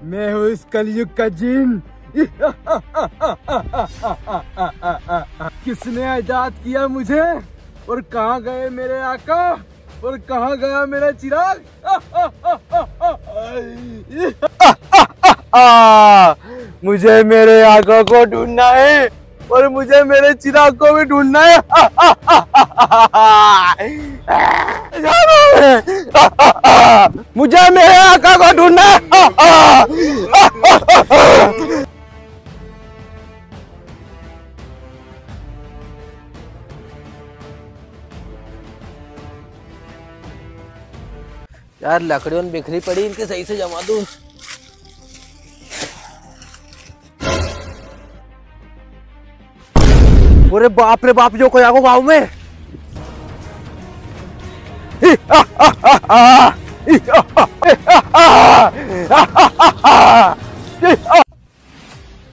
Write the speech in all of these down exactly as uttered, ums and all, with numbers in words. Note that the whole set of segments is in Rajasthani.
मैं हूँ इस कलयुग का जिन। किसने आजाद किया मुझे? और कहाँ गए मेरे आका? और कहाँ गया मेरा चिराग? मुझे मेरे आका को ढूंढना है और मुझे मेरे चिराग को भी ढूंढना है। मुझे मेरे आका को ढूंढना है। यार, लकड़ियों में बिखरी पड़ी, इनके सही से जमा दूं। अरे बाप रे बाप, यो कोई आगो गांव में।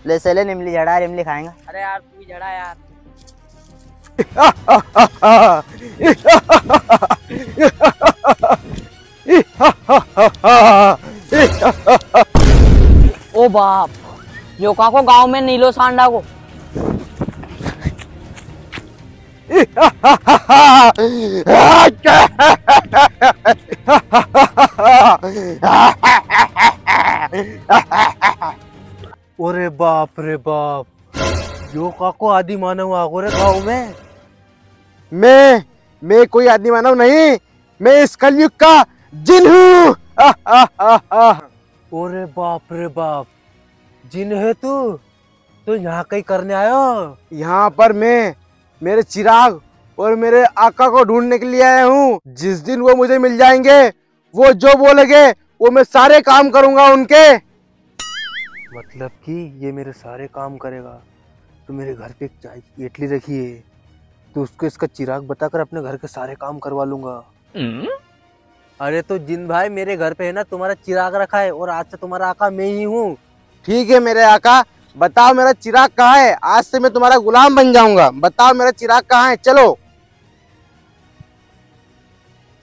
ले सेले, इमली झड़ा, इमली खाएंगा। अरे यार, तू ही झड़ा यार। ओ बाप, यो काको गांव में नीलो सांडा को। अरे बाप रे बाप, यो काको आदि मानव आगो रे गांव में। मैं, मैं कोई आदि मानव नहीं, मैं इस कलयुग का जिन हूँ। अरे बाप रे बाप, जिन है तू? तो यहाँ कई करने आयो? यहाँ पर मैं मेरे चिराग और मेरे आका को ढूंढने के लिए आया हूँ। जिस दिन वो मुझे मिल जाएंगे, वो जो बोलेंगे, वो मैं सारे काम करूंगा उनके। मतलब कि ये मेरे सारे काम करेगा? तो मेरे घर पे एक चाय की केटली रखी है, तो उसको इसका चिराग बताकर अपने घर के सारे काम करवा लूंगा। अरे तो जिन भाई, मेरे घर पे है ना तुम्हारा चिराग रखा है और आज से तुम्हारा आका मैं ही हूँ। ठीक है मेरे आका, बताओ मेरा चिराग कहाँ है? आज से मैं तुम्हारा गुलाम बन जाऊंगा। बताओ मेरा चिराग कहाँ है? चलो।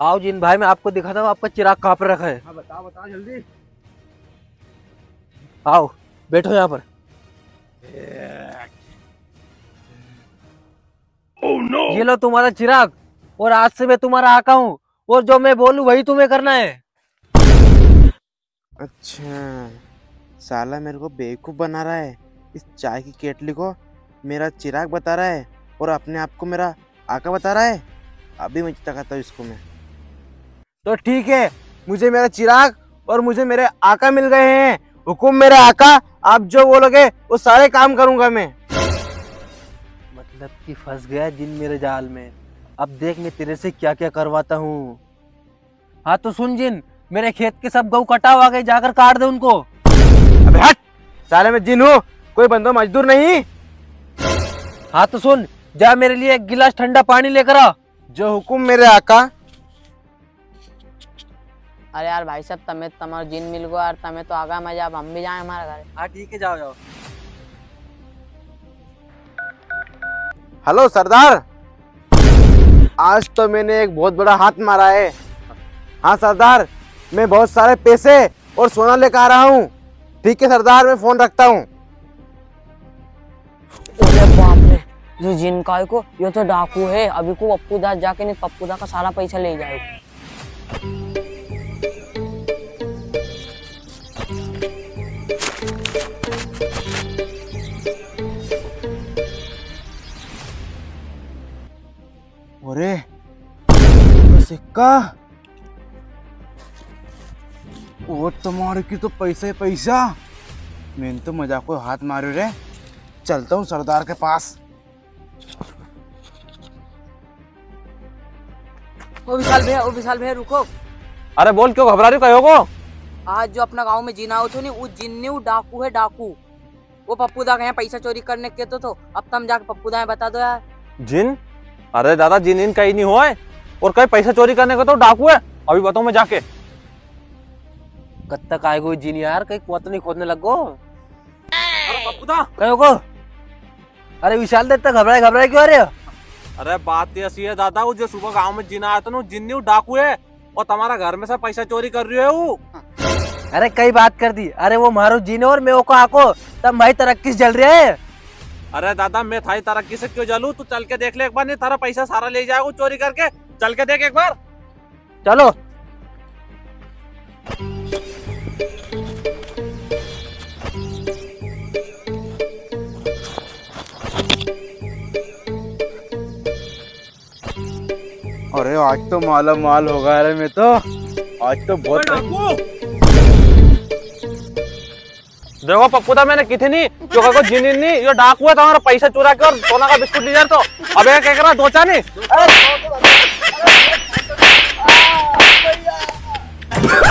आओ जिन भाई, मैं आपको दिखाता हूँ आपका चिराग कहाँ पर रखा है। हाँ, बताओ, बताओ जल्दी। आओ, बैठो यहाँ पर। ये लो तुम्हारा चिराग, और आज से मैं तुम्हारा आका हूँ, और जो मैं बोलूँ वही तुम्हें करना है। अच्छा, साला मेरे को बेवकूफ बना रहा है। इस चाय की केटली को मेरा चिराग बता रहा है और अपने आप को मेरा आका बता रहा है। अभी मैं दिखाता हूँ इसको मैं। तो ठीक है, मुझे मेरा चिराग और मुझे मेरे आका मिल गए हैं। हुकुम मेरे आका, आप जो बोलोगे वो सारे काम करूंगा मैं। मतलब कि फंस गया जिन मेरे जाल में। अब देख मैं तेरे से क्या क्या करवाता हूँ। हाँ तो सुन जिन, मेरे खेत के सब गऊ कटाव आ गए, जाकर काट दे उनको। अबे हट, साले मैं जिन हूँ, कोई बंदो मजदूर नहीं। हाँ तो सुन, जा मेरे लिए एक गिलास ठंडा पानी लेकर आ। जो हुकुम मेरे आका। अरे यार भाई साहब, तमे तो तमारो जिन मिल गयो यार, तमे तो आगा मजा, अब हम भी जाए हमारे घर। हाँ ठीक है, जाओ जाओ। हेलो सरदार, आज तो मैंने एक बहुत बड़ा हाथ मारा है। हाँ सरदार, मैं बहुत सारे पैसे और सोना लेकर आ रहा हूँ। ठीक है सरदार, मैं फोन रखता हूँ। अरे बाप रे, जो जिन काय को, यो तो डाकू है। अभी को पप्पू दा जाके नी, पप्पू दा का सारा पैसा ले जाएगा। अरे, तो सिक्का। ओ, तुम्हारे की तो पैसा ही पैसा। मैंने तो मजाक को हाथ मारो रे। चलता हूँ सरदार के पास। ओ विशाल भैया, ओ विशाल भैया, रुको। अरे बोल, क्यों घबरा रही हो, कहो को? आज जो अपना गांव में जिन आयो थो नी, वो जिन नी, वो डाकू है, डाकू। वो पप्पू दा के यहाँ पैसा चोरी करने के तो थो, अब तम जाके पप्पू दा ने बता दो यार। जिन? अरे दादा, जिन इन कहीं नहीं होए, और कहीं पैसा चोरी करने को तो डाकू है, अभी बताऊं मैं जाके। कद तक आएगो जिन यार, कहीं कुआं तो नहीं खोदने लग गो? अरे पप्पू दा। कहो को? अरे विशाल दा, इतना घबराए, घबराए क्यों आ रहे हो? अरे बात तो ऐसी है दादा, वो जो सुबह गांव में जिन आया था ना, वो जिन नहीं, वो डाकू है। और तमारा घर में से पैसा चोरी कर रियो है वो। अरे कई बात कर दी, अरे वो म्हारो जीनो और मैं ओको आको, तम भाई तरक्की से जल रिया है। अरे दादा, मैं थारी तरक्की से क्यों जलूं? तू चल के देख ले एक बार, नी थारा पैसा सारा ले जाएगा चोरी करके। चल के देख एक बार। चलो। अरे आज तो माला माल होगा रे, मैं तो आज तो बहुत। देखो पप्पू दा, मैंने की थी नी, जो को जीनी नी, यो डाकू है, तमारा पैसा चुरा के और सोना का बिस्कुट ली जा तो। अबे क्या करा, दो चानी। अरे, अरे, अरे, अरे, अरे, अरे, अरे, अरे, अरे, अरे, अरे, अरे,